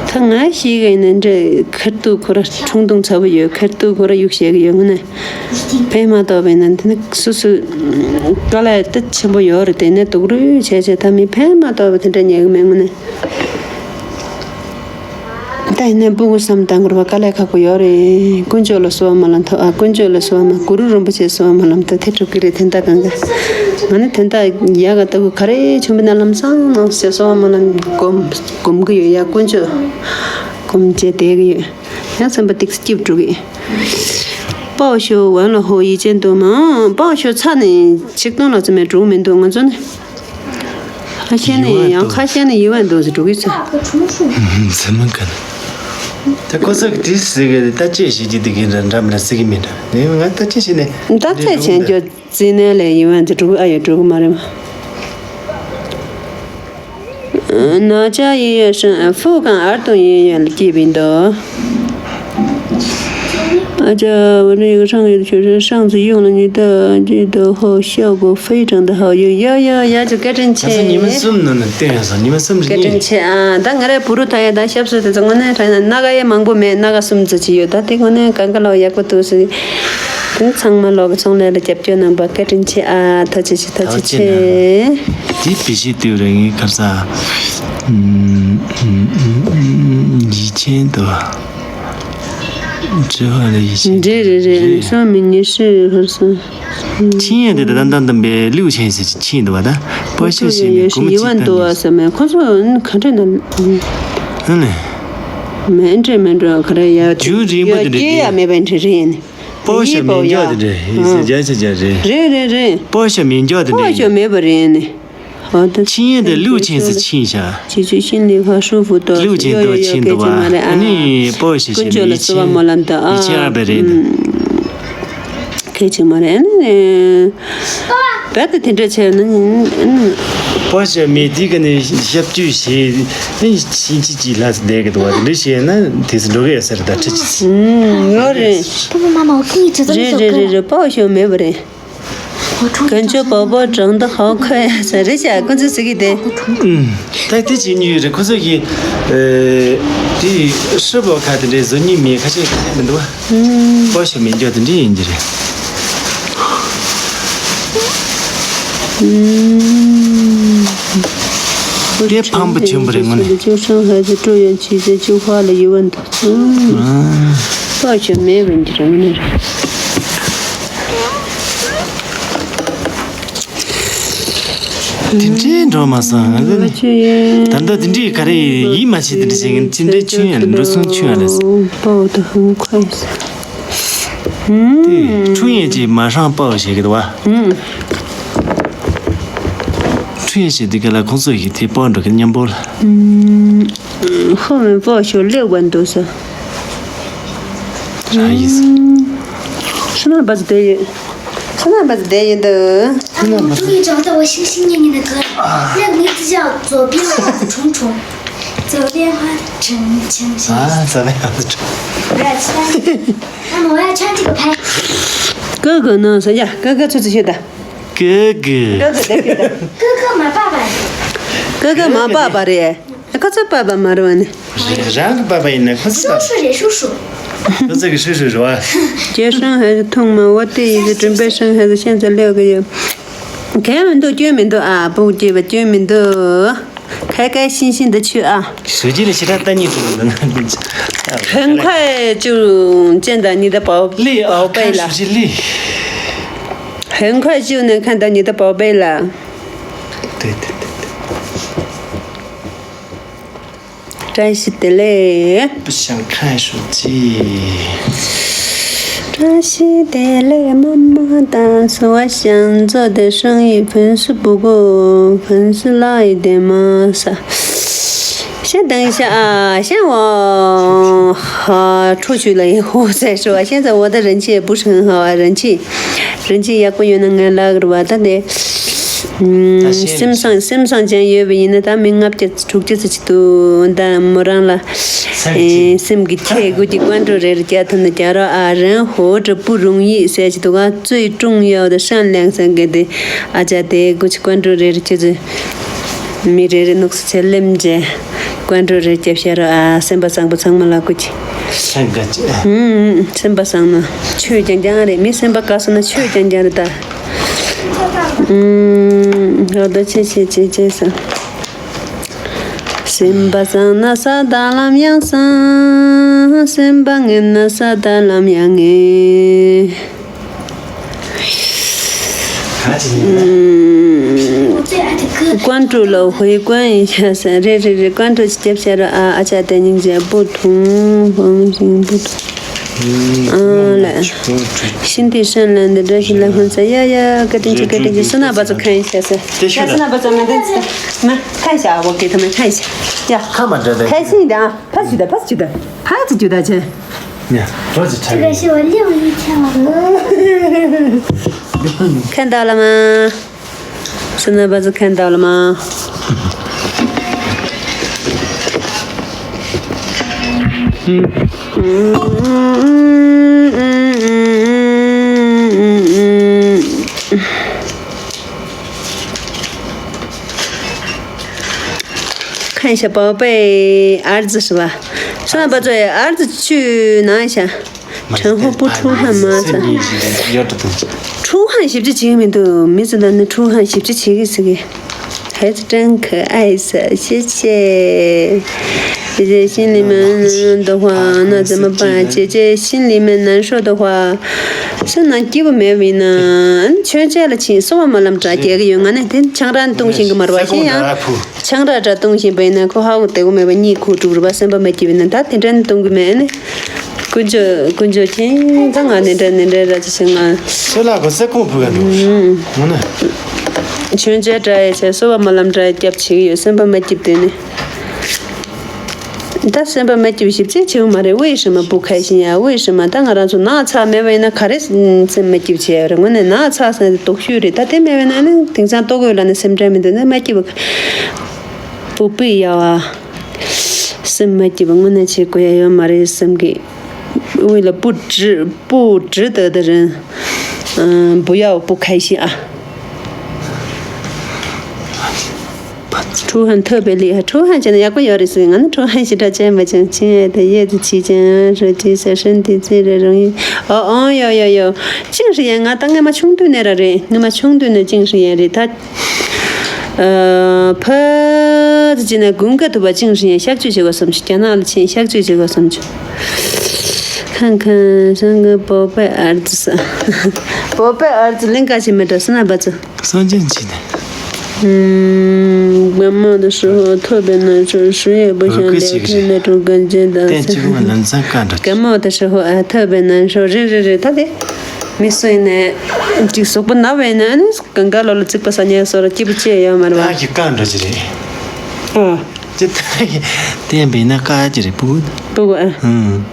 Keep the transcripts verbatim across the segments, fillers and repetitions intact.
ད་ང་ཤེས་གི་ཡིན་ན་འདྲ། ཁར་ཏུ་ཁོ་ར་ཁྲུང་ཐུང་ཚ་པོ་ཡོད། ཁར་ཏུ་ཁོ་ར་གཡུག་བྱེད་གི་ཡོད། ངོ་ནས་ཕན་མ་ཐོགས་པ་ཡིན་ན་འདི་ནི་སུ་སུ་དཀའ་ལས་ཏི་ཆེན་པོ་ཡོད་རེད། དེ་ནས་སྡུག་རུས་བྱས་བྱས་ད་མི་ཕན་མ་ཐོགས་པ་དེ་འདྲ་ཉལ་གི་མེད། ངོ་ནས་ད་ཡིན་ན་སྤུ་གུ་བསམ་བཏང་དགོས་པ་དཀའ་ལས་ཁག་པོ་ཡོད་རེད། དཀོན་མཆོག་ལ་གསོལ་བ་སྨོན་ལམ་ཐོབ། ཨ། དཀོན་མཆོག་ལ་གསོལ་བ་སྨོན། གུ་རུ་རིན་པོ་ཆེ་གསོལ་བ་སྨོན་ལམ་ཐོབ། དེ་འགྲུབ་གི་རེད། དེ་འདྲ་གང་ག་ང་ནི་དེ་འདྲ་ཡག་ག་ལྟ་བུ་ག་རེ་བྱུང་བ་ན་ལམ་སང་ནང་ཟེར་གསོལ་བ་སྨོན་ལམ་སྒོམ་སྒོམ་གི་ཡོད། ཡ་དཀོན་མཆོག་སྒོམ་བྱས་བསྡད་གི་ཡོད། ཡང་སེམས་པ་ཏིག་སྐྱིད་འགྲོ་གི། 暴雪完了后一千多吗？ 暴雪ཚར་ནས་ཆིག་སྟོང་ལྷག་ཙམ་མེད་འགྲོ་གི་མི་འདུག་ང་ཚོ་ནི། ཁ་ཤས་ནི་ཡང་ཁ་ཤས་ནི་ཡིད་དབང་འདུག་ཟེར་འགྲོ་གི་ཚར། ཟེར་མི་ག་ད་ཁོ་ཚོ་གི་དེ་ཟེར་གི་ད་ཅི་ཞིག་གི་དེ་གི་འདྲ་འདྲ་མི་འདྲ་ཟེར་གི་མི་འདྲ། ནི་ང་ད་ཅི་ཞིག་ནས་ད་ཚད་ཆེན་རྒྱུ། རྩིས་ནས་ལས་ཡིན་བ་འདི་འགྲོ་གི་ཨ་ཡོད་འགྲོ་གི་མ་རེད་མ། 哪家医院生，妇科儿童医院སྐྱེས་པའི་འདུག 啊，这我那个上个月的学生上次用了你的这个后效果非常的好用，呀呀呀，就བཀའ་དྲིན་ཆེ། ཉི་མ་གསུམ་ནང་ནས་བསྟན་ཡོད་སོང་། ཉི་མ་གསུམ་རེ་བཀའ་དྲིན་ཆེ། ཨ། ད་ང་རའི་བུ་རུ་ད་ཡ་ད་ཞབས་སུ་དེ་ཚོ་དངོས་གནས་དྲང་ན་སྣ་ཁ་ཡ་མང་པོ་མེད། སྣ་ཁ་གསུམ་ཙམ་ཅིག་ཡོད། ད་དེ་དངོས་གནས་གང་ག་ལ་ཡག་པོ་འདུག་ཟེར། དེ་ཚང་མ་ལོག་གི་ཚོང་ལས་ལ་རྒྱབ་སྐྱོར་གནང་པ་བཀའ་དྲིན་ཆེ། ཨ། ཐུགས་རྗེ་ཆེ། ཐུགས་རྗེ་ཆེ། དེ་བེད་སྤྱོད་བཏུས་རེ་ངའི་ཁར་ས། ཡིད་ཆེན་དུ། དྲི་བ་ལ་ཡིད་ཆེན། འདྲེ་རེ་རེ་ཨ་ནི་སང་མི་ཉི་ཤུ་ཧར་སང་། ཆིན་ཡན་དེ་ད་ལྟ་འདམ་པའི་ལིའུ་ཆེན་ཟེར་ཆིན་འདུག་བ། ད་པོ་ཤ་ཞིག་ནས་གོ་མི་ཡི་བ་འདུག་བ་ཟེར་མེད། ཁོ་ཚོ་ག་འདྲ་ན། ཨ་ནི། མེད་འདྲེ་མེད་འདྲེ་ག་རེ་ཡ། རྒྱུ་རིང་པོ་དེ་འདྲ་སྐྱེ་ཡ་མེད་པའི་འདྲེ་རེད་ནི། པོ་ཤ་མི་འཇོག་དེ་འདྲ་ཡིན་ཟེར་རྒྱ་ཆ་རྒྱ་རེད། རེད་རེད་རེད། པོ་ཤ་མི་འཇོག་དེ་འདྲ་པོ་ཤ་མེད་པ་རེད་ནི། 好的。 ཆིན་ཡན་དེ་ལིའུ་ཆེན་ཟེར་ཆིན་ཤ། 姐姐心里好舒服多。 ལིའུ་ཆེན་དུ་ཆིན་འདུག་བ། ཨ་ནི་པོ་ཤ་ཞིག་ནི་ཡིད་ཆེན། ཡིད་ཆེན་ཨ་བ་རེད་ནི། རྦད་དེ་དེ་འདྲ་བྱས་ན། པོ་ཤ་མི་དེ་ག་ནས་ཞབས་ཞུ་བྱེད་ནི་ཕྱིན་ཆད་ཀྱི་ལྷ་ས་བསྡད་གི་འདུག་བ། དེ་འདྲ་བྱས་ན་དེ་ཚོ་འགྲོ་གི་ཡོད་ས་རེད། ད་ཁྲི་ཆི་ཆི། ཡོད་རེད། 婆婆妈妈，我给你指的那首歌。 རེད་རེད་རེད་རེད། པོ་ཤ་མེད་པ་རེད། 我唱给你。 感觉宝宝长得好快呀，ཟེར་རེད་བྱ། ཁོ་ཚོས་ཟེར་གི་དེ། ཨུམ། ད་དེ་བྱེད་མྱོང་ཡོད་རེད། ཁོ་ཚོ་གིས་ཨེ། དེ་ཧྲི་པོ་ཁ་དེ་འདྲའི་བཟོ་མྱོང་མེད། ཁ་ཤས་ཁ་ཤས་མི་འདུག་བ། ཨུམ། པོ་ཤ་མི་འཇོག་དེ་འདྲ་ཡིན་གྱི་རེད། ཨུམ། དེ་ཕངས་པ་ཆེན་པོ་རེད། དངོས་གནས། 就上海子住院期间就花了一万多。嗯。啊。 པོ་ཤ་མེད་པ་འདི་རང་ནི་རེད། དེ་འདྲའི་འགྲོ་མ་སོང་། ང་ཚོ་ནི། ད་ལྟ་དེ་འདྲའི་ག་རེ་ཡིད་མ་ཆེས་དེ་འདྲ་བྱེད་མཁན། དེ་འདྲའི་ཆུང་ཡང་འགྲོ་སོང་ཆུང་ཡང་རེད། 报得很快。 དེ་ཁྲུང་ཡན་གྱིས་མ་ཧྲང་པའོ་བྱེད་ཀྱི་འདུག་བ། ཁྲུང་ཡན་བྱེད་དུས་ག་ལ་ཁོང་ཚོ་ཡིས་དེ་པའོ་འགྲོ་གི་མཉམ་པོ་ལ། 后面报销六万多少。 རང་ཡིན་ས། ཤི་ན་བ་ཙི་དེ་ཡིན། ཤི་ན་བ་ཙི་དེ་ཡིན་དུ། 他们终于找到我心心念念的歌了，那个名字叫《左边花子虫虫》。左边花子虫虫。 ཨ། 左边花子虫。 我要唱，那么我要唱这个拍。 哥哥呢？谁呀？哥哥出去去的。 哥哥。 哥哥在这的。 哥哥嘛，爸爸。 哥哥嘛，爸爸的。 ཁོ་ཚོ་པ་པ་མ་རེད་བ་ནི། རང་གི་པ་པ་ཡིན་ན་ཁོ་ཚོ། 叔叔རེད། 叔叔。 ཁོ་ཚོ་གི་ཧྲུ་ཧྲུ་རེད་བ། 姐上海子痛吗？我弟一直准备生孩子，现在六个月。 གལ་མི་འདུག་སྐྱོན་མི་འདུག་ཨ། བུ་སྐྱེས་པ་སྐྱོན་མི་འདུག 开开心心的去啊。 手机里其他单你怎么能？ 很快就见到你的宝， 丽，哦，宝贝了。 看手机里。 很快就能看到你的宝贝了。 对对对对。 真是的嘞。 不想看手机。 真是的嘞，妈妈，但是我想做的生意粉丝不够，粉丝拉一点嘛，啥？ 先等一下啊，先我好出去了以后再说。现在我的人气也不是很好啊，人气，人气也不有那个那个吧，但得，嗯， སེམས་བཟང་སེམས་བཟང་ཅན་ཡོད་པ་ཡིན་ན་ད་མི་ལྔ་བརྒྱ་དྲུག་ཅུ་ཙམ་ཅིག་འདུག་ད་མོ་རང་ལ་སེམས་ཀྱི་ཁྱེད་དགུ་གི་ཀོན་ཀྲོ་རེ་རེ་རྒྱག་ཐུབ་ན་རྒྱག་རོགས་ཨ། རན་ཧོ་ཀྲི་པུ་རུང་ཡིག་ཟེར་གྱི་འདུག་ག 最重要的善良 ཟེར་གི་དེ། ཨ་ཅག་དེ་དགུ་གི་ཀོན་ཀྲོ་རེ་རེ་ཁྱེད་ཚོས། མི་རེ་རེ་ནུག་སུ་ཆེ་ལེམ་རྗེ། ཀོན་ཀྲོ་རེ་རྒྱབ་ཤ་རོ་ཨ། སེམས་པ་བཟང་པོ་ཚང་མ་ལ་སྐུ་མཁྱེན། སེམས་དགའ་ཅིག་ཨུམ། སེམས་པ་བཟང་ན་ཆོས་རྐྱང་རྐྱང་རེད། མི་སེམས་པ་དགའ་སོང་ན་ཆོས་རྐྱང་རྐྱང་རེད་ད། ཨུམ། རོ་ད་ཆེ་ཆེ་ཆེ་ཆེ་ས། སེམས་པ་བཟང་ན་ས་དང་ལམ་ཡང་བཟང་། སེམས་པ་ངན་ན་ས་དང་ལམ་ཡང་ངན། ཀོན་ཀྲུའུ་ལ་ཧུའེ་ཀོན་ཡིན་ཤག་ཟེར། རེད་རེད་རེད། ཀོན་ཀྲུའུ་ཅིག་རྒྱབ་ཤ་རོ་ཨ། ཨ་ཅག་དེ་སྙིང་རྗེ། བུ་ཐུང་ཧོང་ཞིང་བུ་ཐུང་ཨ་ལ། ཤིན་ཏི་ཧྲན་ལན་འདི་འདྲ་ཞིག་ལ་ཧོན་ས་ཡ་ཡ། བཀའ་དྲིན་ཆེ་བཀའ་དྲིན་ཆེ། བསོད་ནམས་པ་ཚོ་ཁ་ཡིན་ཤག་ཟེར། ཡ་བསོད་ནམས་པ་ཚོ་ང་འདི་ཚོ་མ་ཁ་ཤག་འོ་ཀེ་ཐ་མ་ཁ་ཤག་ཡ་ཁ་མ་འདྲ་ད་ཁ་ཤིང་དང་ཕ་ཞུ་ད་ཕ་ཞུ་ད་ཕ་ཅི་ཞུ་ད་ཆེ། ཡ་རོ་ཅིག་ཁྲ་གི་ཁན་ཏའོ་ལ་མ། བསོད་ནམས་པ་ཚོ་ཁན་ཏའོ་ལ་མ།看一下宝贝儿子是吧？ བསོད་ནམས་པ་ཚོ་ཡ་ཨར་ཙི་ཆུ་ནང་ཤ། ཁྲང་ཧོ་པུ་ཁྲུང་ཧན་མ་ས། ཁྲུང་ཧན་ཞིབ་ཕྲ་བྱེད་ཀྱི་མི་འདུག་མི་ཚོ་ད་ནི་ཁྲུང་ཧན་ཞིབ་ཕྲ་བྱེད་ཀྱི་ཟེར་གི། 孩子真可爱 ས་谢谢。 姐姐心里面难受的话，那怎么办？姐姐心里面难受的话， སེམས་ནང་སྐྱིད་པོ་མེད་པ་ཡིན་ན། མཆོད་མཇལ་ལ་ཕྱིན། གསོལ་བ་སྨོན་ལམ་འདྲ་རྒྱག་གི་ཡོད། ང་ནི་དེ་ཆང་རག་འཐུང་བཞིན་གི་མ་རེད་པ། གཞན་ཡང་ཆང་རག་འདྲ་འཐུང་བཞིན་པ་ཡིན་ན་ཁོ་ཧ་གོ་བདེ་པོ་མེད་པ། གཉིད་ཁུག་འགྲོ་གི་རེད་པ། སེམས་པ་མ་སྐྱིད་པ་ཡིན་ན། ད་དེ་འདྲ་ནི་འཐུང་གི་མེད་ནི། དཀོན་མཆོག་དཀོན་མཆོག་མཁྱེན། ད་ང་ནི་འདྲ་ནི་འདྲ་ར་ཅི་བྱེད་ང་། ཁྱེད་ལ་གོ་ས་ཁོང་བུ་ག་འགྲོ། ངོ་ན། མཆོད་མཇལ་འདྲ་ཡས་བྱས། གསོལ་བ་སྨོན་ལམ་འདྲ་ཡས་རྒྱབ་བྱེད་ཀྱི་ཡོད། སེམས་པ་མ་སྐྱིད་པ་དེ་ནི། ད་སེམས་པ་མ་སྐྱིད་པ་ཞིབ་ཅིག་བྱེད་དགོས་མ་རེད། 为什么不开心呀？ 为什么 ད་ང་རང་ཚོ་ནག་ཚགས་མེད་པ་ཡིན་ན་ག་རེ་སེམས་མ་སྐྱིད་པ་བྱེད་ཡ་རེད། དངོས་གནས་ནག་ཚགས་ཟེར་ན་དེ་སྡུག་ཤོས་རེད། ད་དེ་མེད་པ་ཡིན་ན་ནི་དེང་སང་ལྟོ་གོས་ལ་ནི་སེམས་ཁྲལ་མི་འདུག་ན་མ་སྐྱིད་པ། 不必要啊。 སེམས་མ་སྐྱིད་པ་དངོས་གནས་བྱེད་དགོས་ཡ་ཡོད་མ་རེད་བསམ་གི། 为了不值不值得的人，嗯，不要不开心啊。 ཁྲུང་ཧན་ཐོད་པའི་ལི་ཧ། ཁྲུང་ཧན་བྱས་ན་ཡག་པོ་ཡོད་རེད་ཟེར། ང་ནི་ཁྲུང་ཧན་ཞེ་དྲག་བྱས་མ་བྱུང་། 亲爱的叶子琪讲说这些身体自然容易། ཨོ་ཨོ་ཡོ་ཡོ་ཡོ། ཅིང་ཧྲི་ཡན་ང་ད་སྔ་མ་ཆུང་དུས་ནས་ར་རེད། སྔ་མ་ཆུང་དུས་ནས་ཅིང་ཧྲི་ཡན་རེད་ད། ཨ་ཕ་ཙི་ཅི་ན་དགུན་ཁ་ཐུབ་པ་ཅིང་ཧྲི་ཡན་གཤག་བཅོས་བྱེད་དགོས་བསམ་བྱུང་། རྒྱ་ནག་ལ་ཕྱིན་གཤག་བཅོས་བྱེད་དགོས་བསམ་བྱུང་། 看看三个宝贝儿子 ས། 宝贝儿子 ལིང་ག་ཆེ་མི་འདྲ་སི་ན་པ་ཚོ། 三件起的。 ཨུམ། 感冒的时候特别难受，谁也不想聊天那种感觉的。 ལྟན་གཅིག་མ་ལམ་སང་བཀའ་འདྲི། 感冒的时候啊，特别难受。 རེད་རེད་རེད། ད་དེ་མི་སུ་ཡིན་ནའི་ཅིག་གཟུགས་པོ་ན་བ་ཡིན་ན་ཨ་ནི་གང་ག་ལོ་ལ་ཚིག་པ་ཟ་ཉལ་སོགས་ལ་སྐྱིད་པོ་ཅི་ཡོད་མ་རེད་པ། ད་ཀྱི་བཀའ་འདྲི་ཅི་རེད། ཨོ། ཅི་ད་ཀྱི་བསྟན་པའི་ན་བཀའ་ཅི་རེད་པུ། པུ་གུ་ཨ། ཨུམ།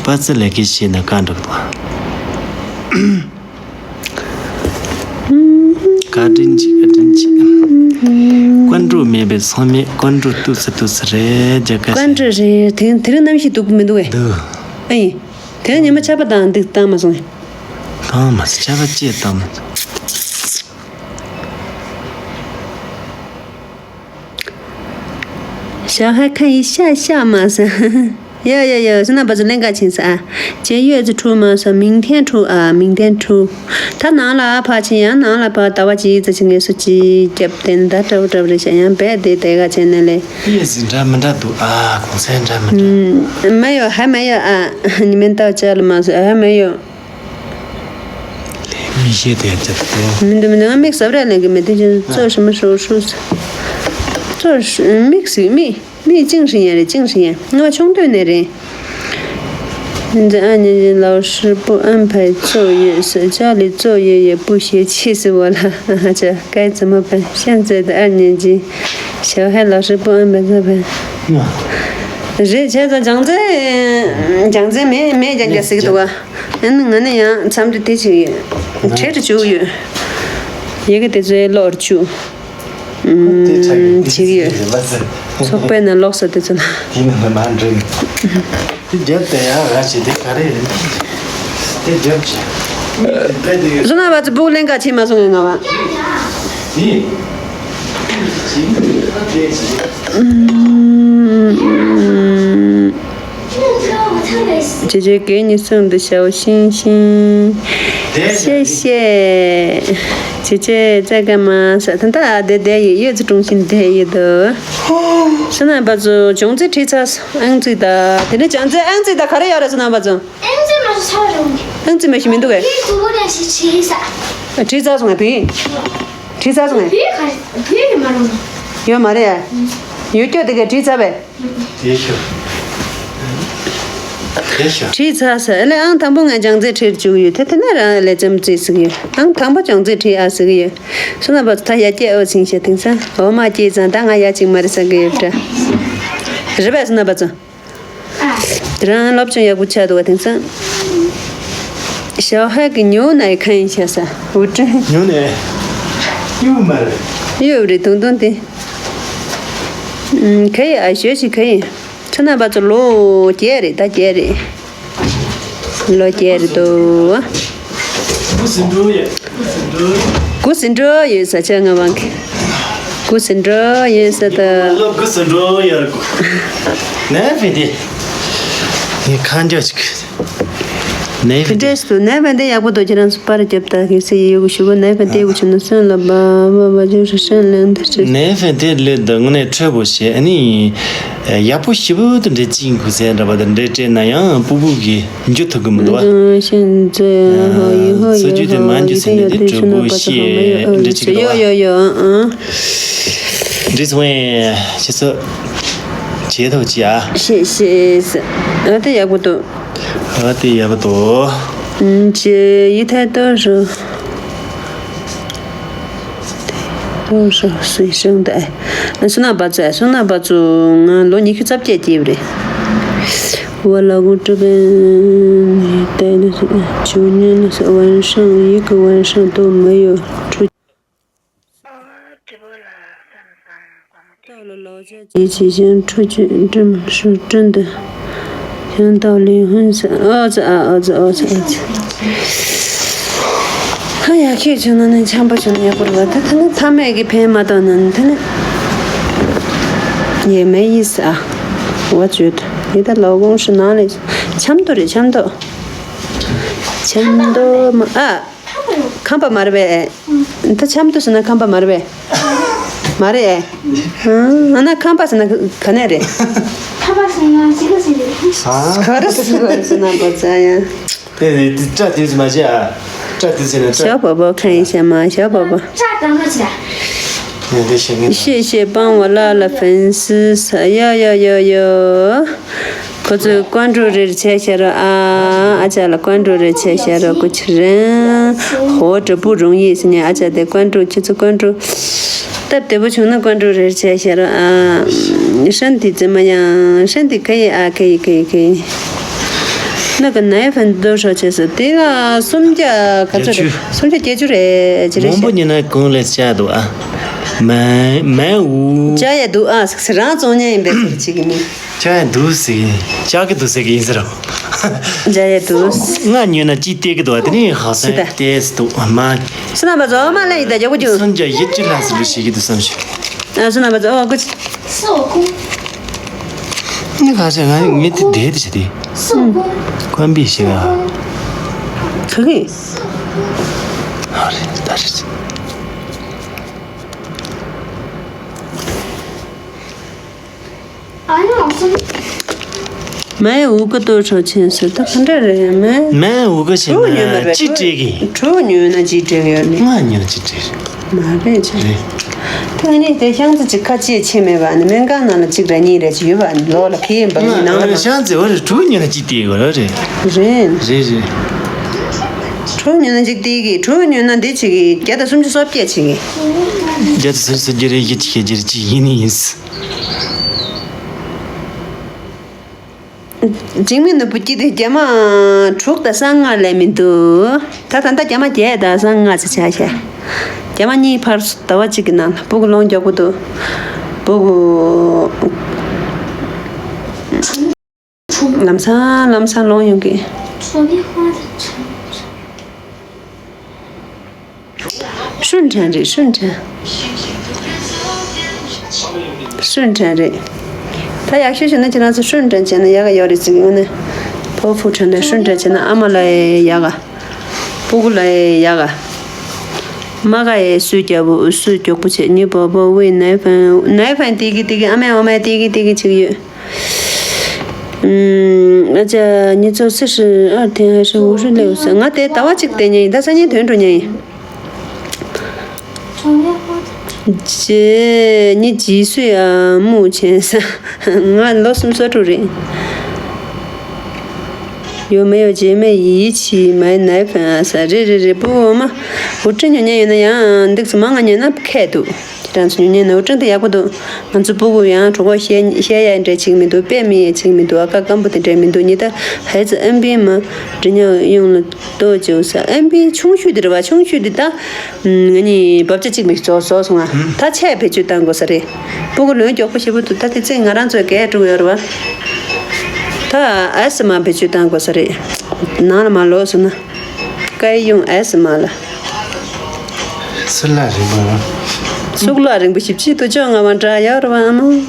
པ་ཙི་ལས་ཀའི་ཆེད་ན་བཀའ་འདྲི་པུ། བཀའ་དྲིན་ཆེ་བཀའ་དྲིན་ཆེ། ཀོན་ཀྲུའུ་མེད་པའི་ཚང་མས་ཀོན་ཀྲུའུ་ཏུ་ཙི་ཏུ་ཙི་རེད་རྒྱ་གར། ཀོན་ཀྲུའུ་རེད། དེ་དེ་རིང་གནམ་གཤིས་སྡུག་པོ་མི་འདུག་གས། འདུག་ཨེ་ཡིན། དེ་རིང་ཉི་མ་ཆར་པ་བཏང་འདུག་བཏང་མ་སོང་ངས། བཏང་མ་སོང་། ཆར་པ་ཅིག་བཏང་མ་སོང་།小孩看一下下嘛是。 ཡ་ཡ་ཡ། བསོད་ནམས་པ་ཚོ་ལེན་ག་ཕྱིན་ས་ཨ། 今月子出吗 ས། 明天出啊，明天出。 ད་ནང་ལ་ཕར་ཕྱིན་ཡང་ནང་ལ་ཕར་ཟླ་བ་གཅིག་ཙམ་ཕྱིན་ངེས་སུ་ཅིག་རྒྱབ་བསྟན་ད་འདྲ་པོ་འདྲ་པོ་རེད་ཤག་ཡང་རྦད་དེ་དེ་ག་བྱས་ནས་ལས། 叶子 འདྲ་མི་འདྲ་འདུག་ཨ། གོང་ཚད་འདྲ་མི་འདྲ། 没有，还没有啊，你们到家了吗 ས། 还没有。 མིག་ཤེལ་དེ་ཡང་བརྒྱབ་སྟེ། མི་འདུག་མི་འདུག་ང་མིག་གཟབ་ར་ལེན་གི་མེད་དེ་ཅི་ཙོ་ཧྲི་མ་ཧྲོ་ཧྲུ། ཙོ་ཧྲི་མིག་ཟིག་མིག་མིག་ཅིང་ཧྲི་ཡན་རེད། ཅིང་ཧྲི་ཡན་ང་ཆུང་དུས་ནས་རེད། 现在二年级老师不安排作业，在家里作业也不写，气死我了。这该怎么办？现在的二年级小孩老师不安排怎么办？ རེད་བྱས་ཙང་སྦྱང་ཚན་སྦྱང་ཚན་མེད་མེད་ཀྱང་རྒྱ་ཟིག་འདུག་ག་ཨ་ནི་ང་ནི་ཡང་མཚམས་འདྲི་དེ་བྱེད་ཀྱི་ཡོད། བྲེལ་དུ་བཅུག་ཡོད། ཡི་གེ་དེ་ཚོའི་ཀློག་བཅུག་ཨུམ། བྱེད་ཀྱི་ཡོད། ཚོགས་པའི་ནང་ཀློག་ས་དེ་ཚོ་ལ། དེ་ནི་མི་མ་འགྲིག་དེ་རྒྱབ་དེ་ཡང་ར་བྱེད་དེ་ག་རེ་རེད། དེ་རྒྱབ་བྱེད། བསོད་ནམས་པ་ཚོ་སྦུག་ལེན་ག་ཕྱིན་མ་སོང་ངས་ང་བ། དེ། 姐姐给你送的小星星，谢谢。姐姐在干嘛？是她在这里，月子中心待着的。是那把子种子提着，嗯，对的，天天讲这，嗯，对的，卡里要的是那把子。 ཨང་ཙི་མ་སུ་ཚ་བ་རུང་། ཨང་ཙི་མ་ཤི་མི་འདུག་གས། ཡིན་དུ་བོ་ནས་ཤི་ཆི་ས། བྲིས་ཚར་སོང་ངས་བུ་ཡིན། བྲིས་ཚར་སོང་ངས། བུ་ཡིན་ག་བུ་ཡིན་མ་རུང་། ཡོད་མ་རེད། ཡོད་སྐྱོ་དེ་གས་བྲིས་ཚར་བས། དེ་ཤོ། དེ་ཤོ། བྲིས་ཚར་ས་ཨ་ལས་ཨང་དང་པོ་ང་ཅང་ཙེ་ཁྲིར་བཅུག་ཡོད་དེ་དེ་ན་རང་ལས་ཙམ་ཙེ་ཟིག་ཡོད། ཨང་དང་པོ་ཅང་ཙེ་ཁྲི་ཨ་ཟིག་ཡོད། སུ་ན་བ་ཚོ་ད་ཡ་སྐྱེ་ཨོ་ཚིང་ཤ་དེང་སང་ཨོ་མ་སྐྱེ་ཙང་ད་ང་ཡ་ཅིག་མ་རེད་ས་གི་ཡོད་འདྲ། རེད་པས་སུ་ན་བ་ཚོ། དེ་རང་སློབ་སྦྱོང་ཡག་པོ་ཆགས་འདུག་བ་དེང་སང་། 小孩给牛奶看一下噻，我真 牛奶。又买了。 又有这东东的。嗯，可以啊，学习可以。 ཁྱེད་རྣམ་པ་ཚོ་ལོ་བརྒྱད་རེད་ད་བརྒྱད་རེད། ལོ་བརྒྱད་རེད་དོ། 不是猪也，不是猪。 ཀུ་སི་འགྲོ་ཡོད་ས་ཆ་ང་བང་གི་ཀུ་སི་འགྲོ་ཡོད་ས་ད། 不是猪也。 ནས་ཕི་དེ། ངས་ཁ་འཇོག་ཅིག་ནས་ཕི་དེ། ཕི་འདྲེས་སུ་ནས་ཕན་དེ་ཡག་པོ་འདུག་ཁྱེད་རང་ཚོ་པར་རྒྱབ་ད་གི་སི་ཡི་ཡོ་གི་ཞུ་གོ་ནས་ཕན་དེ་གུ་ཆུ་ནུ་སོན་ལ་བ་བ་བ་ཇུ་ཧྲི་ཧྲན་ལེན་དེ་ཧྲི། ནས་ཕན་དེ་ལེ་ད་དངོས་གནས་འཕྲོད་པོ་བྱས་ཨ་ནི། ཡག་པོ་ཞེ་པོ་དུ་འདྲེ་ཅིང་གུ་ཟེར་འདྲ་པ་དང་འདྲེ་སྤྲད་ན་ཡང་སྤུ་སྤུ་གི་འཇུ་ཐུབ་གི་མི་འདུག་བ། ཤིན་ཙེ་ཧོ་ཡི་ཧོ་ཡི་སོ་རྒྱུ་དེ་མ་འཇུ་ཟེར་ནས་དེ་གྲོད་པོ་ཤེས་འདྲེ་ཅིག་འདུག་བ། ཡོ་ཡོ་ཡོ་ཨང་། འདྲེ་ཚོ་ཡང་ཤེས་ཚོ་བྱེད་ཐུབ་ཅི་ཨ། ཤེས་ཤེས་ཨ་དེ་ཡག་པོ་འདུག་ཨ་དེ་ཡག་པོ་འདུག་ཅེ་ཡི་ཐད་དུ་རུ། ཏོ་ཧྲོ་སུའི་ཤང་ད། སུ་ན་བ་ཙ་སུ་ན་བ་ཙུ་ང་ལོ་ཉི་ཤུ་རྩ་བརྒྱད་སྐྱེས་པ་རེད། 我老公这边带的是九年的是晚上，一个晚上都没有出去。到了老家几几天出去，这么说真的。 ཡང་དག་ལས་ཧུན་ས་ཨ་ཙི་ཨ་ཨ་ཙི་ཨ་ཙི་ཨ་ཙི། ཧ་ཡ་ཁྱེད་ཆུང་ན་ནི་འཆམ་པོ་ཆུང་ན་ཡག་པོ་རེད་བ་ད་ཐ་ན་ཐ་མའི་གི་ཕན་མ་བཏང་ན་ནི་ཐ་ན་ཡེ་མེ་ཡིས་ཨ་བ་བཅོས་ད་ཡི་ད་ལོ་གོང་ཧྲི་ནང་ལས་ཆམ་དོ་རེད་ཆམ་དོ། ཆམ་དོ་མ་ཨ། ཁམས་པ་མ་རེད་པས། ད་ཆམ་དུ་ཟེར་ན་ཁམས་པ་མ་རེད་པས། མ་རེད། ཨ་ན་ཁམས་པ་ཟེར་ན་ག་ནས་རེད། ཁམས་པ་ཟེར་ན་ཅི་ག་ཟེར་རེད། ག་རེ་ཟེར་ག་རེ་ཟེར་ན་པ་ཙ་ཡ། དེ་དེ་སྐྲ་དེ་ཟེར་མ་བྱེད་ཨ། སྐྲ་དེ་ཟེར་ན་སྐྲ། ཞའོ་པོ་པོ་ཁ་ཡིན་ཤ་མ་ཞའོ་པོ་པོ། སྐྲ་དང་ག་ཅི་ར། དེ་ཤེས་ངེས། 谢谢帮我拉了粉丝，ཡོ་ཡོ་ཡོ་ཡོ། ཁོ་ཚོས་ཀོན་ཀྲུ་རེར་ཆད་ཤ་རོ་ཨ། ཨ་ཅག་ལ་ཀོན་ཀྲུ་རེར་ཆད་ཤ་རོ་ཀུ་ཆི་རན། ཧོ་དྲ་བུ་རུང་ཡིས་ནས་ཨ་ཅག་དེ་ཀོན་ཀྲུ་ཁྱི་ཚོ་ཀོན་ཀྲུ། སྟབས་བདེ་པོ་བྱུང་ན་ཀོན་ཀྲུ་རེར་ཆད་ཤ་རོ་ཨ། ཧྲན་དི་ཙི་མ་ཡང་ཧྲན་དི་ཁ་ཡི་ཨ་ཁ་ཡི་ཁ་ཡི་ཁ་ཡི། ན་ག་ནའི་ཕན་དོ་ཧྲོ་ཆེ་སོ་དེ་ལ་སུམ་བརྒྱ་ག་ཚོད་རེད། སུམ་བརྒྱ་བརྒྱད་ཅུ་རེད་ཅི་རེད་ཤེ། མང་པོ་ཉན་ན་གང་ལས་བྱ་འདུག་ཨ། མན་མན་འུ། བྱ་ཡ་འདུག་ཨ་ཟེར་རང་བཙོང་ཉན་ཡིན་པས་ཟེར་ཅིག་གི་མི། བྱ་ཡ་འདུག་ཟེར་གི་བྱ་གི་འདུག་ཟེར་གི་ཡིན་ཟེར་རོ། བྱ་ཡ་འདུག་ང་ཉོས་ན་ཅི་སྟེར་གི་འདུག་ཨ་དེ་ནི་ཧ་སོན་སྟེར་སི་འདུག་ཨ་མ། སུ་ན་པ་ཛོ་མ་ལ་ཡི་ད་རྒྱག་གོ་རྒྱུ། སུམ་བརྒྱ་བཞི་བཅུ་ལྷག་ཟེར་རུ་ཞིག་གི་འདུག་བསམ་ཞིག་ཨ་སུ་ན་པ་ཛོ་ཨོ་ཀུ་ཅི། སོ་ཀུ། ནི་ཁ་ཤས་ང་ངས་དེ་བསྡད་དེ་བྱས་ཏེ། སོ་ཀུ། ཀོན་པི་ཤི་ག་ཁ་གི་ཨ་རེ་ད་རེ། ཨ་ཡོང་སོང་། མའི་འུ་ཀུ་ཏོ་ཁྲོ་ཆེན་སུ་ད་ག་འདྲ་རེད་མའི། མའི་འུ་ཀུ་ཆེན་ཁྲུ་ཉོས་མ་ན་རེད་ཅི་སྤྲད་གི་ཁྲུ་ཉོས་ན་ཅི་སྤྲད་གི་ཡོད་ནི། ང་ཉོས་ན་ཅི་སྤྲད་རེད། མ་རེད་ཅི་རེད། ད་ནི་དེ་ཤང་ཙི་ཅིག་ཁ་ཆེ་ཆེ་མེད་པ་ནི་སྨན་ཁང་ནང་ལ་གཅིག་ར་གཉིས་རེ་ཅིག་ཡོད་པ་ནི་ལོ་ལ་ཁེ་ཡིན་པ་ནི་ནང་ལ་ཤང་ཙི་འོ་རེ་ཁྲུ་ཉོས་ན་ཅི་སྟེར་གི་རེད། རེད། རེད་རེད། ཁྲུ་ཉོས་ན་ཅིག་སྟེར་གི་ཁྲུ་ཉོས་ན་འདི་ཅིག་གི་བརྒྱ་དང་སུམ་ཅུ་སོ་བརྒྱད་ཅིག་གི་བརྒྱ་དང་སུམ་ཅུ་སོ་བརྒྱད་རེ་བཞི་ཅིག་གི་བརྒྱ་རེ་ཅིག་ཡིན་ནི་ཡིན། འཇིགས་མེད་ནོར་བུ་སྐྱིད་དེ་རྒྱ་མ་དྲུག་དང་སང་ལྔ་ལས་མི་འདུག་ད་ད་ལྟ་རྒྱ་མ་བརྒྱད་དང་སང་ལྔ་ཙམ་ཆགས་ཤག་རྒྱ་མ་གཉིས་ཕར་ཟླ་བ་གཅིག་གི་ནང་ལ་སྤུ་གུ་ལོང་མགྱོགས་པོ་འདུག་སྤུ་གུ་ལམ་སང་ལམ་སང་ལོང་ཡོང་གི་ཧྲུན་ཁྲན་རེད་ཧྲུན་ཁྲན། ཧྲུན་ཁྲན་རེད། ད་ཡག་ཤོས་བྱས་ན་ཁྱེད་རང་ཚོ་ཧྲུན་ཁྲན་བྱས་ན་ཡག་ག་ཡོད་རེད་ཟེར་གི་ཡོད་ནི། ཕོ་ཧྥུ་ཁྲན་དང་ཧྲུན་ཁྲན་བྱས་ན་ཨ་མ་ལ་ཡག་ག་སྤུ་གུ་ལ་ཡག་ག་མ་ག་ཡེ་སུས་རྒྱག་པོ་སུས་མགྱོགས་པོ་བྱེད་ཉི་པོ་པོ་ཝི་ནའི་ཕན་ནའི་ཕན་ཏི་གི་ཏི་གི་ཨ་མའི་འོ་མའི་ཏི་གི་ཏི་གི་བྱེད་ཀྱི་ཡོད། ཨ་ཅག་ཉི་ཚོ་སི་ཧྲི་ཨར་ཐེན་ཧ་ཧྲི་འུ་ཧྲི་ལེའུ་ས་ང་དེ་ཟླ་བ་གཅིག་བསྡད་མཁན་ཡིན། ད་སང་ཉིན་ཐོན་འགྲོ་མཁན་ཡིན། རྗེ་ཉི་ཇི་སུ་ཡ་མུ་ཆེན་ས་ང་ལོ་སུམ་ཅུ་སོ་དྲུག་རེད། ཡོ་མེ་ཡོ་རྗེ་མེ་ཡི་ཆི་མའི་ནའི་ཕན་ཨ་ས་རེད་རེད་རེད། པུ་འོ་མ་འུ་ཁྲི་ཉོ་མཁན་ཡོད་ན་ཡང་འདུག་ཙམ་མང་ང་ཉོས་ན་ཁེ་འདུག་ཁྱེད་རང་ཚོ་ཉོ་མཁན་ནོར་འཁྲུལ་དེ་ཡག་པོ་འདུག་ང་ཚོ་སྤུ་གུ་ཡང་གྲོགས་པོ་བཤད་བཤད་ཡ་འདྲ་ཅིག་མི་འདུག་དཔེ་མི་ཡ་ཅིག་མི་འདུག་ཨ་ཀ་སྐམ་པོ་དེ་འདྲ་མི་འདུག་ཉི་ད་ཧའི་ཙི་ཨན་པི་མ་འབྲི་ཉག་ཡོང་ལ་ཏོ་ཅོ་ས་ཨན་པི་ཆུང་ཤོས་དེ་རེད་བ། ཆུང་ཤོས་དེ་ད་ང་ནི་བབ་ཆ་གཅིག་མི་རྫོགས་རྫོགས་སོང་ང་། ད་ཆས་བེད་སྤྱོད་བཏང་དགོས་ས་རེད། སྤུ་གུ་ལོན་མགྱོགས་པོ་ཞེ་པོ་འདུག་ད་དེ་ཚེ་ང་རང་ཚོས་གས་དཀྲུག་ཡོད་རེད་བ། ད་ཨེ་སི་མ་བེད་སྤྱོད་བཏང་དགོས་ས་རེད། ནང་ལ་མ་ལོག་སོང་ན། སྐལ་ཡོང་ཨེ་སི་མ་ལ། སུ་ལ་རིང་པོ། གཙུག་ལག་རིང་པོ་ཞིབ་ཕྱིད་དུ་བཅོ་ལྔ་བ་འདྲ་ཡོད་རེད་བ་ཨ་མ།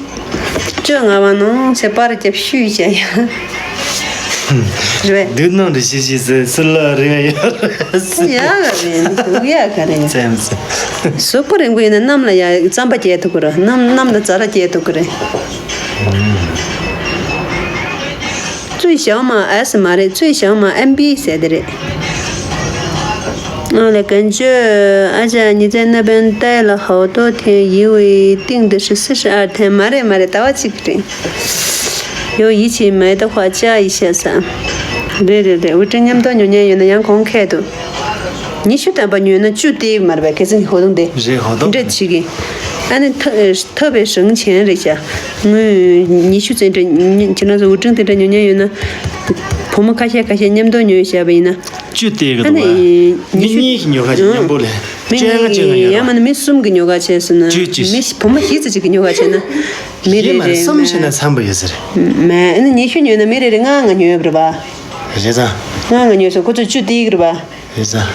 བཅོ་ལྔ་བ་ནང་ཚེ་པར་རྒྱབ་ཤུས་བྱ་ཡ། རེད་བས། དུག་སྣང་འདྲ་ཤིག་ཤིག་ཟེར་སུ་ལ་རིང་ཡོད་རེད། ཡ་ག་རེད་དུག་ཡ་ག་རེད། ཙམ་ཙམ། གཟུགས་པོ་རིང་པོ་ཡིན་ན་གནམ་ལ་ཡ་རྩམ་པ་སྐྱེལ་ཐུབ་ཀྱི་རེད། གནམ་གནམ་ལ་ཛ་དྲག་སྐྱེལ་ཐུབ་ཀྱི་རེད། 最小码S མ་རེད། 最小码M B ཟེར་དེ་རེད། ཨ་ལས་ཀན་ཅོ་ཨ་ཅག་ཉི་ཚེ་ན་བན་ཏའི་ལ་ཧའོ་ཏོ་ཐེན་ཡི་ཝི་ཏིང་དི་ཧྲི་སི་ཧྲི་ཨར་ཐེན་མ་རེད་མ་རེད། ཟླ་བ་གཅིག་རེད། ཡོ་ཡི་ཆི་མེ་ཏ་ཧྭ་ཅ་ཡི་ཤ་ས། རེད་རེད་རེད། ཝི་ཀྲི་མཉམ་དུ་ཉོ་མཁན་ཡོད་ན་ཡང་གོང་ཁེ་འདུག་ཉི་ཤུ་ཐམ་པ་ཉོས་ན་བཅུ་སྟེར་གི་མ་རེད་པས། ཁེ་ཚིག་ཧོ་དུང་དེ་རེད། ཧོ་དུང་འདྲ་བྱེད་གི་ཨ་ནི་ཐ་ཐབ་པའི་ཞང་ཆེན་རེད་ཤག་དངུལ་ཉི་ཤུ་ཙམ་འདྲ་ཁྱེད་རང་ཚོ་ཝི་ཀྲི་དེ་འདྲ་ཉོ་མཁན་ཡོད་ན། བུ་མོ་ཁ་ཤས་ཁ་ཤས་མཉམ་དུ་ཉོས་བཞག་པ་ཡིན་ན། བཅུ་སྟེར་གི་ཨ་འདུག་ནི་བ། མི་གཉིས་ཀྱིས་ཉོ་ག་ཅིག་མཉམ་པོ་ལས། མི་བཅོ་ལྔ་བཅོ་ལྔ་ཉོ་ཡང་མིན་ན་མི་གསུམ་གྱིས་ཉོ་ག་བྱས་སོང་ན། བཅུ་བཅུ། མི་བུ་མོ་བཞི་ཙམ་ཅིག་གིས་ཉོ་ག་བྱས་ན། མི་རེ་རེ་གསུམ་བྱས་ན་འཚམ་པོ་ཡོད་ས་རེད། མེད་ཨ་ནི་ཉི་ཤུ་ཉོས་ན་མི་རེ་རེ་ལྔ་ལྔ་ཉོས་ཡོད་རེད་པ། རེད་ཙང་། ལྔ་ལྔ་ཉོས་སོང་ཁོ་ཚོ་བཅུ་སྟེར་གི་རེད་པ། རེད་ཙང་།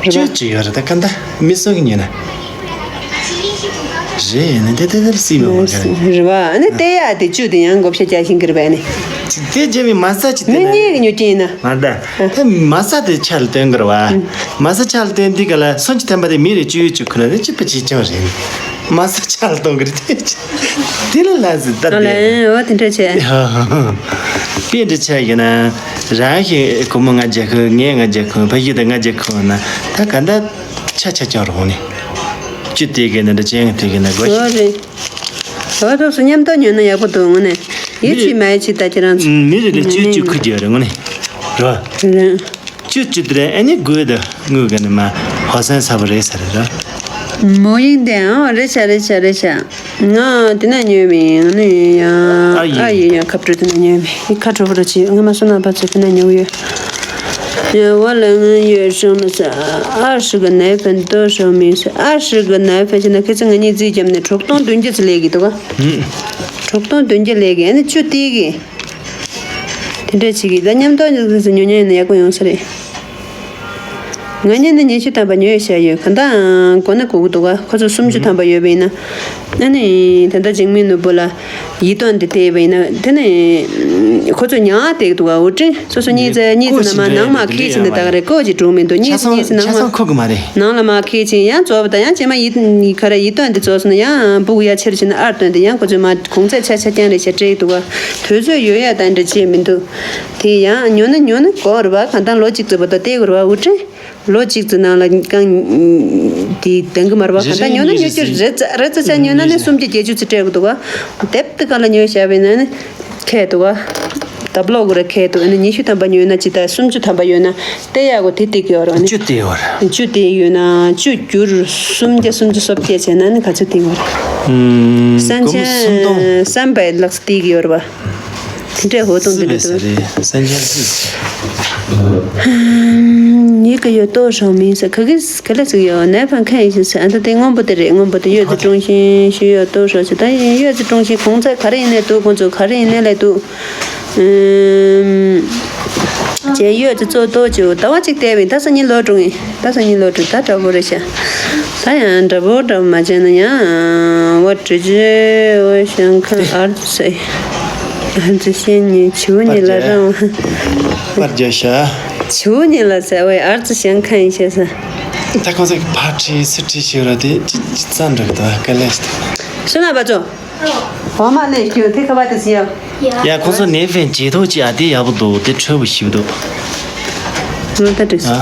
རེད་པ། བཅུ་བཅུ་ཡོད་རེད་ད་ག་འདྲ་མི་གསུམ་གྱིས་ཉོས་ན། རེད་ཡིན་ན་དེ་དེ་དེར་སྲིད་མི་མ་ག་རེད། རེད་པ། ཨ་ནི་སྟེར་ཡ་དེ་བཅུ་དེ་ཡང་བགོ་བཤའ་རྒྱག་ཤེས་ཀྱི་རེད་པས་ཨ་ནི། དེ་རྗེས་མི་མ་རྩ་ཅིག་མི་སྟེར་ན། གཉིས་ཀྱིས་ཉོ་གི་ཡིན་ན། མ་ད། དེ་མ་རྩ་དེ་ཆ་ལ་བཏོན་གི་རེད་པ། མ་རྩ་ཆ་ལ་བཏོན་དུས་ག་ལ་སུམ་ཅུ་ཐམ་པ་དེ་མི་རེ་བཅུ་བཅུ་ཁོ་ན་དེ་གཅིག་པ་གཅིག་རྐྱང་རེད། མ་རྩ་ཆ་ལ་གཏོང་གི་རེད་དེ། དེ་ལ་ལ་ཟིག་ད་ཨ་དེ། ལན་འོ་དེ་འདྲ་བྱས། དཔེ་འདྲ་ཆ་ཡིན་ན། རང་གི་སྒོར་མོ་ལྔ་བརྒྱ་ཁོ་ངས་ལྔ་བརྒྱ་ཁོ་ཕ་གི་དང་ལྔ་བརྒྱ་ཁོ་ན་ད་ག་འདྲ་ཆ་ཆ་ཆ་རོགས་ནི། བཅུ་སྟེར་གི་ན་འདྲ་ཅན་སྟེར་གི་ན་དགོས་ཤིག་འོ་རེད། འོ་ཐོག་སུ་མཉམ་དུ་ཉོས་ན་ཡག་པོ་འདུག་དངོས་གནས། ཡིད་ཆེས་མ་ཡིད་ཆེས་ད་ཁྱེད་རང་ཚོ། མི་རེ་ལ་བཅུ་བཅུ་ཁུར་རྒྱུ་རེད་དངོས་གནས། རེད་པ། རེད། བཅུ་བཅུ་དེ་རེད་ཨ་ནི་དགོས་ད་དངུལ་ག་ནས་མ་ཧོ་སན་ས་བ་རེད་ས་རེད་ར། མོ་ཡིན་དེ་ཨང་རེད་ཤག་རེད་ཤག་རེད་ཤག་ང་དེ་ན་ཉོས་མིན་ཨ་ནི་ཡང་ཨ་ཡི་ཨ་ཡི་ཡང་ཁ་སྤྲོད་དེ་ན་ཉོས་མིན་ཁ་གྲོ་བོ་ར་ཆི་ང་མ་སོ་ན་པ་ཚོ་དེ་ན་ཉོ་གི་ཡོད། ཡ་བ་ལ་ང་ཡོད་ཤོང་ན་ས་ཨ་ཧྲི་གི་ནའི་ཕན་ཏོ་ཤོ་མིན་ས་ཨ་ཧྲི་གི་ནའི་ཕན་ཆི་ན་ཁི་ཚི་ང་གཉིས་རྩིས་བརྒྱབ་ནས་དྲུག་སྟོང་བདུན་བརྒྱ་ཚོ་ལས་གི་འདུག་ག་དྲུག་སྟོང་བདུན་བརྒྱ་ལས་གི་ཨ་ནི་བཅུ་སྟེར་གི་དེ་འདྲ་བྱེད་ཀྱི་ད་མཉམ་དུ་ཉོ་ཉོ་ཡིན་ན་ཡག་པོ་ཡོང་ས་རེད། ང་གཉིས་ནི་ཉི་ཤུ་ཐམ་པ་ཉོས་བཞག་ཡོད་ག་ད་གོ་ན་གོ་གི་འདུག་ག་ཁོ་ཚོ་སུམ་ཅུ་ཐམ་པ་ཡོད་པ་ཡིན་ན། ཨ་ནི་ད་ལྟ་འཇིགས་མེད་ནོར་བུ་ལ་ཡིད་རྟོན་འདི་སྟེར་བ་ཡིན་ན་དེ་ནི་ཁོ་ཚོ་ཉར་བསྡད་འདུག་ག་འུ་ཀྲིན་སོ་སོ་གཉིས་ཚེ་གཉིས་ཚེ་ནང་མ་ཁེལ་ཕྱིན་ནས་ད་ག་རེ་ཀོ་ཅིག་འགྲོ་མི་འདུག་གཉིས་ཚེ་གཉིས་ཚེ་ནང་མ་ཁུག་གི་མ་རེད། ནང་ལ་མ་ཁེལ་ཕྱིན་ཡང་རྫོགས་པ་དང་ཡང་རྗེས་མ་ཡིད་ག་རེ་ཡིད་རྟོན་འདི་རྫོགས་སོང་ན་ཡང་སྤུ་གུ་ཡ་ཆེར་ཕྱིན་ན་ཨར་བཏོན་ཏེ་ཡང་ཁོ་ཚོས་མ་གོང་ཚད་ཆ་ཆ་རྐྱང་རེད་ཤག་སྤྲད་འདུག་ག་དུས་ཚོད་ཡོད་ཡ་ད་འདྲ་བྱས་མི་འདུག་དེ་ཡང་ཉོ་ན་ཉོ་ན་གོ་རེད་པ་གང་ལྟར་ལོ་གཅིག་ཙམ་བར་དུ་བལྟས་དགོས་རེད་པ་འུ་ཀྲེ། ལོ་གཅིག་ཙམ་ནང་ལ་གང་དེ་ལྡང་གི་མ་རེད་པ་གང་ལྟར་ཉོ་ན་ཉོ་རྒྱུ་རེ་ཙ་རེ་ཙ་ཆ་ཉོ་ན་ནི་སུམ་བརྒྱ་བརྒྱད་ཅུ་ཙམ་སྤྲད་དགོས་འདུག་ག་དེབ་དེ་ག་ལ་ཉོས་བཞག་པ་ཡིན་ན་ནི་ཁེ་འདུག་ག་ད་བློ་གུ་ར་ཁེ་འདུག་ཨ་ནི་ཉི་ཤུ་ཐམ་པ་ཉོས་ན་ཅི་ལྟར་སུམ་ཅུ་ཐམ་པ་ཡོད་ན་སྟེར་ཡག་གོ་དེ་སྟེར་གི་ཡོད་རེད་ཨ་ནི། བཅུ་སྟེར་ཡོད་རེད། བཅུ་སྟེར་ཡོད་ན་བཅུ་བསྒྱུར་སུམ་བརྒྱ་སུམ་ཅུ་སོ་བརྒྱད་བྱས་ན་ནི་ག་ཚོད་སྟེར་ཡོད་རེད། ཨུམ། སན་སྒོར་མོ་ཆན་སུམ་སྟོང་། སན་པའི་ལགས་སྟེར་གི་ཡོད་རེད་པ། དེ་འདྲའི་ཧོ་ཏོང་དེ་འདྲ་འདུག་སན་ཆན་སི། ཉིད་ཀྱི་ཡོད་ཏོ་ཧྲང་མིན་ཟེར་ག་གིས་ག་ལ་ཟིག་ཡོད་ནས་ཕན་ཁ་ཡིན་ཟེར་ཨ་ད་དེ་སྔོན་པོ་དེ་རེད། སྔོན་པོ་དེ་གཡོད་ཙི་ཀྲུང་ཤིན་ཞུ་ཡོད་ཏོ་ཧྲང་ཟེར་ད་ཡིན་གཡོད་ཙི་ཀྲུང་ཤིན་གོང་ཚད་ག་རེ་ཡིན་ནས་འདུག་ཁོང་ཚོ་ག་རེ་ཡིན་ནས་ལས་འདུག་ཅེས་གཡོད་ཙི་གཙོ་ཏོ་ཅིའུ་ཟླ་བ་གཅིག་བལྟས་བིན་ད་སང་ཉིན་ལོག་འགྲོ་ངེས་ད་སང་ཉིན་ལོག་འགྲོ་ད་དྲག་པོ་རེད་ཤག་ད་ཡང་འདྲ་པོ་འདྲ་པོ་མ་བྱས་ན་ཡང་། འོ་དྲི་ཆུ་འོ་ཞང་ཁ་ཨར་ཙི་ཨར་ཙི་ཤེས་ཉེ་ཆུ་ཉེ་ལ་རང་པར་རྒྱ་ཤ་ཆུ་ཉེ་ལ་ཟེར་བའི་ཨར་ཙི་ཞང་ཁ་ཡིན་ཤེས་ས། ད་ཁོང་ཚོ་གི་ཕ་ཁྲི་སི་ཁྲི་ཞིག་ར་དེ་ཅི་ཅི་ཙམ་འགྲིག་ད་ག་ལེ་ཤི། ཤོད་ན་བ་ཚོ། འོ་མ་ལེ་ཞུ་དེ་ཁ་བ་དེ་ཟིན་ཡོད། ཡ་ཁོང་ཚོ་ནེ་ཕན་ཇེ་ཐོག་ཅི་ཨ་དེ་ཡག་པོ་འདུག་དེ་འཕྲོད་པོ་ཞིག་འདུག་ང་ད་འགྲིག་སོང་།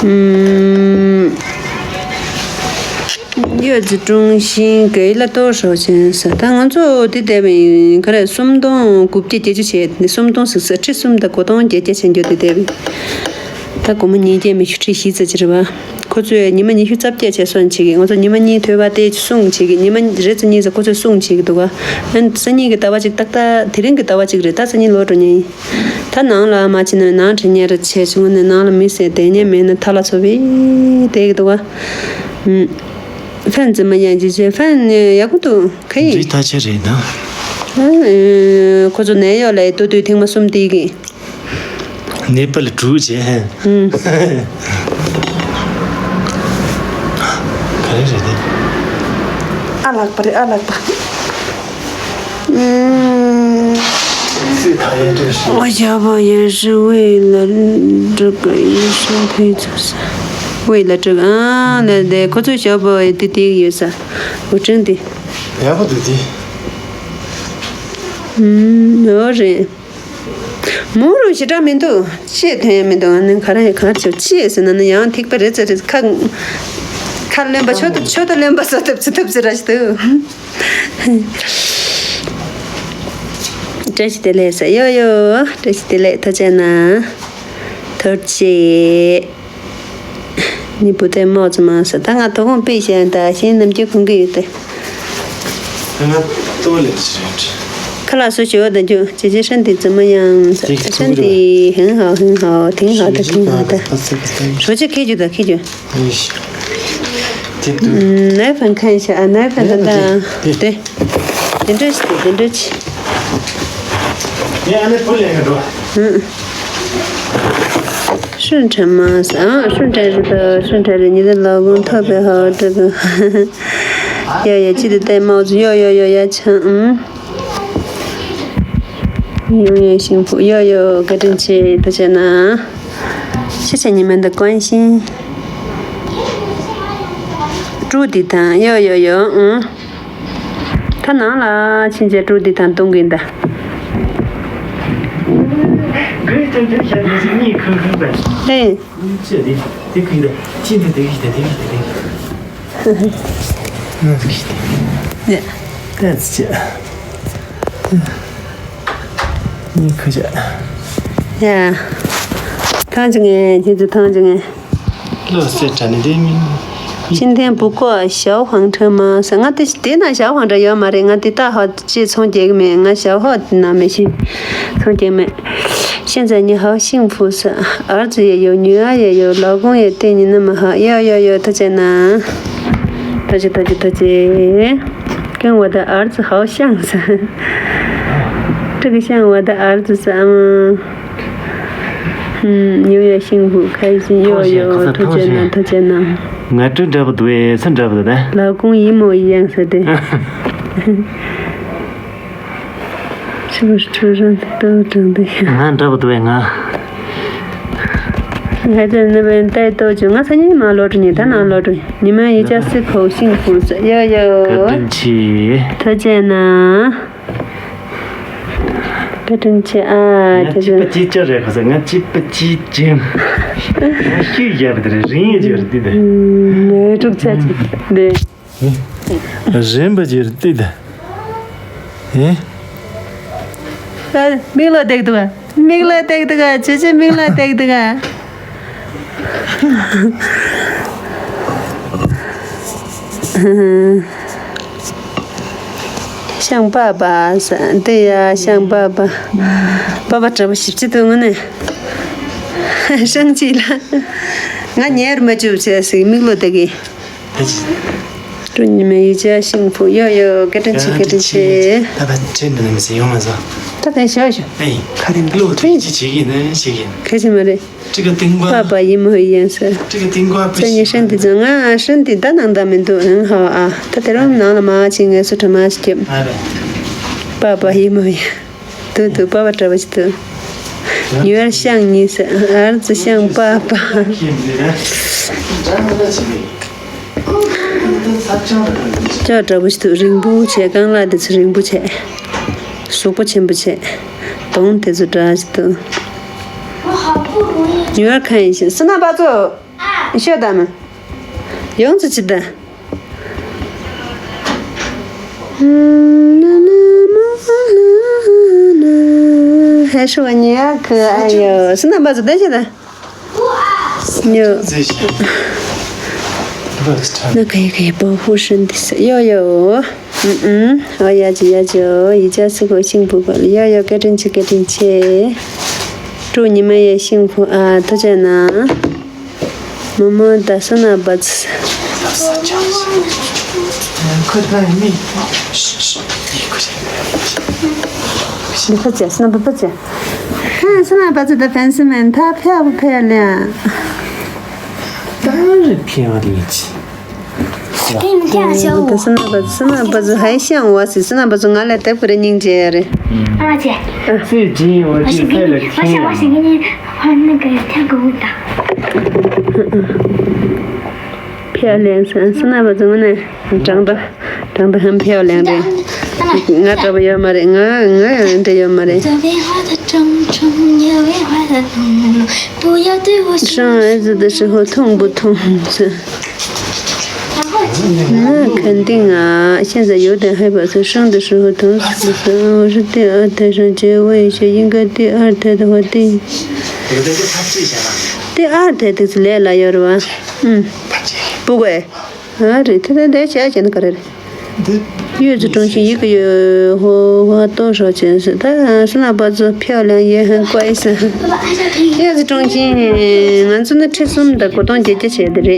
ཨ། ཨུམ། ཡོད་ཙི་ཀྲུང་ཤིང་གི་ལ་ཏོ་ཧྲོ་ཆེན་ས་ད་ང་ཚོ་དེ་བསྡད་པའི་ག་རེ་སུམ་སྟོང་དགུ་བརྒྱ་བརྒྱད་ཅུ་བྱས་ནས་སུམ་སྟོང་ཟིག་ས་ཁྲི་སུམ་དང་དགུ་སྟོང་བརྒྱད་བརྒྱ་བྱས་འགྱོ་དེ་བསྡད་པའི། ད་སྒོར་མོ་ཉིས་བརྒྱ་མི་ཤུ་ཁྲི་བཞི་ཙམ་ཅིག་རེད་པ། ཁོ་ཚོས་ཉི་མ་ཉི་ཤུ་རྩ་བརྒྱད་བྱས་སོང་བྱེད་ཀྱི། ང་ཚོ་ཉི་མ་གཉིས་ཐོས་པ་དེ་སྲུང་བྱེད་ཀྱི། ཉི་མ་རེ་ཙམ་གཉིས་ཙམ་ཁོ་ཚོས་སྲུང་བྱེད་ཀྱི་འདུག་ག་ཨ་ནི་སང་ཉིན་གྱི་ཟླ་བ་གཅིག་ཏག་ཏག་དེ་རིང་གི་ཟླ་བ་གཅིག་རེད། ད་སང་ཉིན་ལོག་འགྲོ་མཁན་ཡིན། ད་ནང་ལ་མ་ཕྱིན་ན་ནང་དྲན་ཉེ་ར་བྱས་བྱུང་ནས་ནང་ལ་མི་ཟེར་བསྡད་མཁན་མེད་ན་ཐ་ལ་ཚོ་བི་བསྡད་ཀྱི་འདུག་ག་ཨུམ། ཧྥན་ཙི་མ་ཡང་ཅི་བྱས་ཧྥན་ནི་ཡག་པོ་འདུག་ག་ཡིན། འདི་ད་ཆ་རེད་ད། ཨ། ཁོ་ཚོ་ནད་གཡོག་ལ་ལྟོ་དུས་ཐེངས་མ་གསུམ་དེ་གི་ནེ་པ་ལ་དྲུག་བྱས། ཧུམ། ག་རེ་རེད་དེ། ཨ་ལགས་པ་རེད། ཨ་ལགས་པ། ཨུམ། ཨོ་ཡ་བ་ཡ་ཧྲི་ཝེ་ལ་དྲུག་ཡ་ཧྲི་ཕི་ཚ་ས་ཝེ་ལ་དྲུག་ཨ་ལ་དེ་ཁོ་ཚོ་ཞོགས་པ་ཡ་དེ་དེ་ཡོད་ས་འུ་ཁྲིན་དེ། ཡག་པོ་འདུག་དེ། ཨུམ། ཨོ་རེད། མོ་རང་ཞེ་དྲག་མི་འདུག་ཅེས་དོན་ཡང་མི་འདུག་ཨ་ནི་ག་རེ་ག་རེ་བྱེད་ཅེས་ཟེར་ན་ནི་ཡང་ཐིགས་པ་རེ་ཙམ་རེ་ཙམ་ཁ་ཁ་རློན་པ་ཆོ་ཏོ་ཆོ་ཏོ་རློན་པ་བཟོ་ཐབས་ཅི་ཐབས་ཅི་ར་ཞིག་འདུག་བཀྲ་ཤིས་བདེ་ལེགས་ཟེར། ཡོ་ཡོ། བཀྲ་ཤིས་བདེ་ལེགས། ཐུགས་རྗེ་གནང་། ཐུགས་རྗེ་ཆེ། ནི་བུ་དེ་མོ་ཙི་མང་ས་ད་ང་དོ་དགོང་དཔེ་བཤད་ད་གཞན་ནམ་རྒྱུན་གོན་གི་ཡོད་དེ། ང་ལྟོ་ལེ་ཞིག་རེད། ཁ་ལག་བཟོ་ཞོ་ད་རྒྱུ་ཅེ་ཅེ་ཧྲན་ཏི་ཙི་མ་ཡང་ས་ཧྲན་ཏི་ཧང་ཧའོ་ཧང་ཧའོ་ཐིང་ཧའོ་ད་ཐིང་ཧའོ་ད། རོ་ཅེ་ཁེ་རྒྱུ་ད་ཁེ་རྒྱུ། དེ་དུ། ནའི་ཕན་ཁན་ཤ་ཨ་ནའི་ཕན་ད་ད། དེ། དེ་འདྲ་ཞིག་དེ་འདྲ་ཞིག་ངས་ཨ་ནི་བུ་ལེན་ག་འགྲོ། ཧུན་ཁྲན་མ་ས་ཨ་ཧྲུན་ཁྲན་རི་ད་ཧྲུན་ཁྲན་རི་ཉི་ཟེར་ལ་གུང་ཐོབ་པའི་ཧ་ཏྲི་གི། ཡ་ཡ་ཅི་དེ་ཏའི་མའོ་ཙི་ཡོ་ཡོ་ཡོ་ཡ་ཆང་ཨང་། ཡོ་ཡོ་ཤིང་ཕུ་ཡོ་ཡོ་བཀའ་དྲིན་ཆེ་ད་བྱས་ན། ཤེས་བྱ་ཉི་མ་འདི་ཀོན་ཤིང་། ཀྲུ་དི་དང་ཡོ་ཡོ་ཡོ་ཨང་། ད་ནང་ལ་ཕྱིན་ཆད་ཀྲུ་འདི་དང་བཏུང་གིན་ད། གོས་ཀྱང་ཀྱང་ཤར་ནས་སུ་གཉིད་ཁུག་ཁུག་པས། ཨེ། ཀུན་ཆེ་དེ་དེ་གུས་དེ་ཅི་འདི་དེ་གུས་དེ་དེ་གུས་དེ་དེ་གུས། ནས། ཏེ་ཙི་ཅི། གཉིད་ཁུག་ཅག་ཡ། ཐང་ཅི་ངེ་ཁྱེད་ཚོ་ཐང་ཅི་ངེ། བློ་གསལ་དྲ་ནི་དེ་མིན། ཅིན་ཐན་བུ་ཀོ་ཞའོ་ཧང་ཁྲེ་མ་ཟེར། ང་དེ་དེ་ན་ཞའོ་ཧང་ཁྲེ་ཡོད་མ་རེད། ང་དེ་ད་ཧ་ཅི་ཚོང་རྒྱག་གི་མེད། ང་ཞའོ་ཧོ་དེ་ན་མེད་ཤི་ཚོང་རྒྱག་མེད། 现在你好幸福 ཟེར། 儿子也有女儿也有老公也对你那么好 ཡོ་ཡོ་ཡོ་ཐུགས་རྗེ་གནང་། ཐུགས་རྗེ་ཐུགས་རྗེ་ཐུགས་རྗེ། 跟我的儿子好像 ཟེར། 这个像我的儿子 ཟེར། ཨང་། ཡོ་ཡོ་ཤིང་བུ་ཁ་ཡི་ཤིང་ཡོ་ཡོ་ཐུགས་རྗེ་གནང་ཐུགས་རྗེ་གནང་། ང་སྤྲོ་འདྲ་པོ་འདུག་ཨེ་ས་འདྲ་པོ་འདུག་ད། 老公一模一样 ཟེར་ཏེ། 是不是出生都长得像？ ང་འདྲ་པོ་འདུག་ཨེ་ང་། 还在那边待多久？ ང་སང་ཉིན་མ་ལོག་འགྲོ་ནི། ད་ནང་ལོག་འགྲོ། 你们一家四口幸福 ཟེར། ཡོ་ཡོ། བཀའ་དྲིན་ཆེ། ཐུགས་རྗེ་གནང་། བཀའ་དྲིན་ཆེ་ཨ། ང་ཅིག་པ་ཅིག་ཅར་རེད་ཁ་ས། ང་ཅིག་པ་ཅིག་ཅིག་ང་ཤུ་ཡ་པ་དེ་རེད། རིང་ཡ་ཅིག་རེད་དེ། ནས་དྲུག་ཆ་ཅིག་འདི། རིང་པ་ཅིག་རེད་དེ། ཨེ། ཨ། མིག་ལ་བཏེག་འདུག་ག་མིག་ལ་བཏེག་འདུག་ག་ཅི་ཅི་མིག་ལ་བཏེག་འདུག་ག་ཤང་པ་པ་ཟེར་འདི་ཡ། ཤང་པ་པ། པ་པ་འདྲ་པོ་ཞིབ་ཅིག་འདུག་ངོ་ནས། ཤང་ཅི་ལ། ང་ཉལ་མ་བཅུག་བྱས་ཟིག་མིག་ལོ་དེ་གི། ཀྲུང་ཉི་མའི་ཡུལ་ཅག་ཤིང་ཕུ་ཡོ་ཡོ། བཀའ་དྲིན་ཆེ། བཀའ་དྲིན་ཆེ། ད་བ་ཁྲེན་འདི་ནས་མི་ཟེར་ཡོང་མ་ཟ། ད་དེ་ཞོ་ཞོ། ཨེ། ག་རེ་འདུག་ལོ་དེ་ཅི་བྱེད་ཀྱི་ན་བྱེད་ཀྱི་ན། གལ་ཆེ་མ་རེད། 这个顶呱，爸爸一模一样是。这个顶呱不行。这你身体怎么啊？身体ད་ནང་ད་མི་འདུག་ཨང་ཧ་ཨ། ད་དེ་རིང་ནང་ལ་མ་ཕྱིན་ངལ་གསོ་གྲ་མ་ཞིག་སྐྱབས། ཨ་རེད། 爸爸一模一样。对对，爸爸འདྲ་པོ་ཞིག་འདུག་ཉི་ཨར་ཤང་གཉིས་ཟེར། ཨར་ཙི་ཤང་པ་པ། ཅོག་འདྲ་པོ་ཞིག་འདུག་རིང་པོ་བྱས། རྐང་ལག་དེ་ཚོ་རིང་པོ་བྱས། གཟུགས་པོ་ཆེན་པོ་བྱས། གདོང་དེ་ཚོ་འདྲ་ཞིག་འདུག་ཉི་ཨར་ཁ་ཡིན་ཞིང་སི་ན་པ་ཚོ། ཤོད་དམ། ཡོང་ཚོ་ཅི་ད། ཧེ་ཧྲུ་བ་ཉི་ཨ་ཁུ་ཨ་ཡོ། སི་ན་པ་ཚོ་ད་ཤོད་ད། ཉོ། ན་ཁ་ཡི་ཁ་ཡི་པོ་ཧུ་ཧྲན་དི་ས་ཡོ་ཡོ། ཨུ་ཨུ། ཨོ་ཡ་ཅི་ཡ་ཅི་ཨོ། ཡི་ཅག་སི་གོ་ཤིང་བུ་གོ་ལ་ཡོ་ཡོ། བཀའ་དྲིན་ཆེ་བཀའ་དྲིན་ཆེ། ཀྲུ་ཉི་མ་ཡ་ཤིང་བུ་ཨ་ཐུགས་རྗེ་གནང་། མོ་མོ་ད་སི་ན་པ་ཚོ། འདི་ཕ་ཚེ་སི་ན་པ་ཕ་ཚེ། ཧ་སི་ན་པ་ཚོ་ད་ཕན་སི་མན་ཐ་ཕེ་བ་ཕེ་ལེ། ད་རེ་ཕེ་བ་རེད་ཅི། དེ་མི་ཐེག་ཤོག་ད་སི་ན་པ་སི་ན་པ་ཚོ་ཧའི་ཤང་བ་སི་སི་ན་པ་ཚོ་ང་ལ་དེབ་ཀུ་རེ་སྙིང་རྗེ་ཡ་རེད། ཨ་ཅེ། སི་ཇི་ཡོ་ཅི་ཕེ་ལ་ཁེ་ཡ། ཕེ་ལེ་སི་ན་པ་ཚོ་ང་ནས་དྲང་པ། དྲང་པ་ཧམ་ཕེའོ་ལེང་རེད། ང་འདྲ་པོ་ཡོད་མ་རེད། ང་ང་ཡང་འདྲ་ཡོད་མ་རེད། 上儿子的时候痛不痛？ 那肯定啊，现在有点害怕，说生的时候疼死了，我是第二胎，上学我也学，应该第二胎的话，第第二胎的是来了，有了吧？嗯，不会。 ཨ་རེད། དེ་དེ་དེ་བྱས་བྱས་ན་ག་རེ་རེད། འདི། 月子中心一个月后花多少钱是？ད་སི་ན་པ་ཚོ་漂亮也很乖是。月子中心ང་ཚོ་ནི་ཁྲི་གསུམ་དང་སྒོར་སྟོང་བརྒྱད་བརྒྱ་བྱས་དེ་རེད།